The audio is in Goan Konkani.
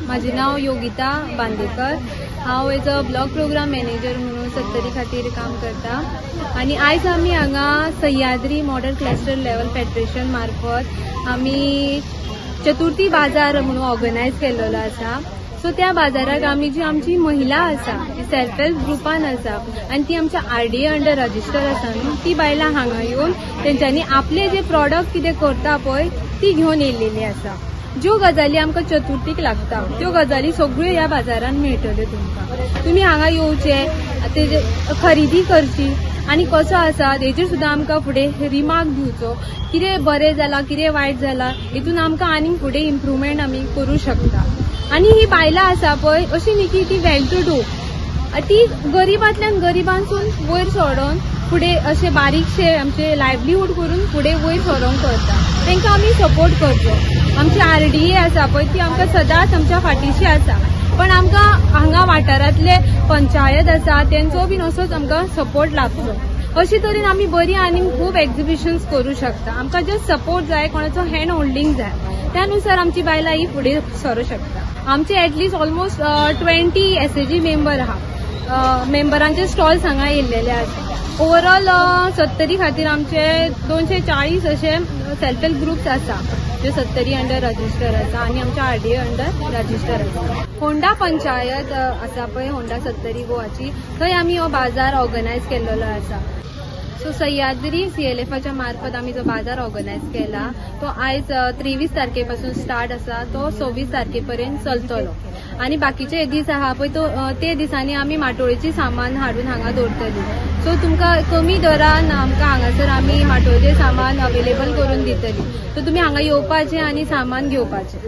माझे नाव योगिता बांदेकर. हांव as a block program manager म्हणून सत्तरी खातीर काम करता आनी आयज आमी हांगा Sahyadri model cluster level federation मार्फत आमी चतुर्थी बाजार म्हणून ऑर्गनायज केल्लो आसा. सो त्या बाजाराक आमी जी आमची महिला आसा ती सेल्फ हेल्प ग्रुपान आसा आनी ती आमच्या आरडीए अंडर रजिस्टर आसा न्हू, ती बायलां हांगा येवन तेंच्यांनी आपले जे प्रोडक्ट कितें करता पळय ती घेवन येयलेली आसा. ज्यो गजाली आमकां चतुर्थीक लागता त्यो गजाली सगळ्यो ह्या बाजारान मेळटल्यो तुमकां. तुमी हांगा येवचे, तेजे खरेदी करची आनी कसो आसा तेजेर सुद्दां आमकां फुडें रिमार्क दिवचो, कितें बरें जालां कितें वायट जालां हितून आमकां आनीक फुडें इम्प्रुवमेंट आमी करूं शकता. आनी ही बायलां आसा पळय अशी न्ही की ती वेल टू do, ती गरिबांतल्यान गरिबांसून वयर सरोन फुडें अशे बारीकशे आमचे लायवलीहूड करून फुडें वयर सरोंक करता. तांकां आमी सपोर्ट करचो. आमची आरडीए आसा पळय ती आमकां सदांच आमच्या फाटीशी आसा, पण आमकां हांगा वाठारांतले पंचायत आसा तेंचो बीन असोच आमकां सपोर्ट लागचो. अशे तरेन आमी बरी आनी खूब एक्झिबिशन्स करूं शकता. आमकां जस्ट सपोर्ट जाय, कोणाचो हँड होल्डींग जाय, त्यानुसार आमची बायलां ही फुडें सरूं शकता. आमचे एटलिस्ट ऑलमोस्ट 20 SHG member आहा, मेंबरांचे स्टॉल्स हांगा येयल्लेले आसा. ओवरऑल सत्तरी खातीर आमचे 240 अशे सेल्फ हेल्प ग्रुप्स आसा जे सत्तरी अंडर रजिस्टर आसा आनी आमच्या आरडीए अंडर रजिस्टर आसा. होंडा पंचायत आसा पळय, होंडा सत्तरी गोवाची, थंय आमी हो बाजार ऑर्गनायज केल्लो आसा. सो सह्याद्री CLFच्या मार्फत आमी जो बाजार ऑर्गनायज केला तो आयज 23 तारखे पासून स्टार्ट आसा, तो 26 तारखे पर्यंत चलतलो. आनी बाकीचे दीस आहा पळय तो ते दिसांनी आमी माटोळेची सामान हाडून हांगा दवरतली. सो तुमकां कमी दरान आमकां हांगासर आमी माटोळेचें सामान अवेलेबल करून दितली. सो तुमी हांगा येवपाचें आनी सामान घेवपाचें.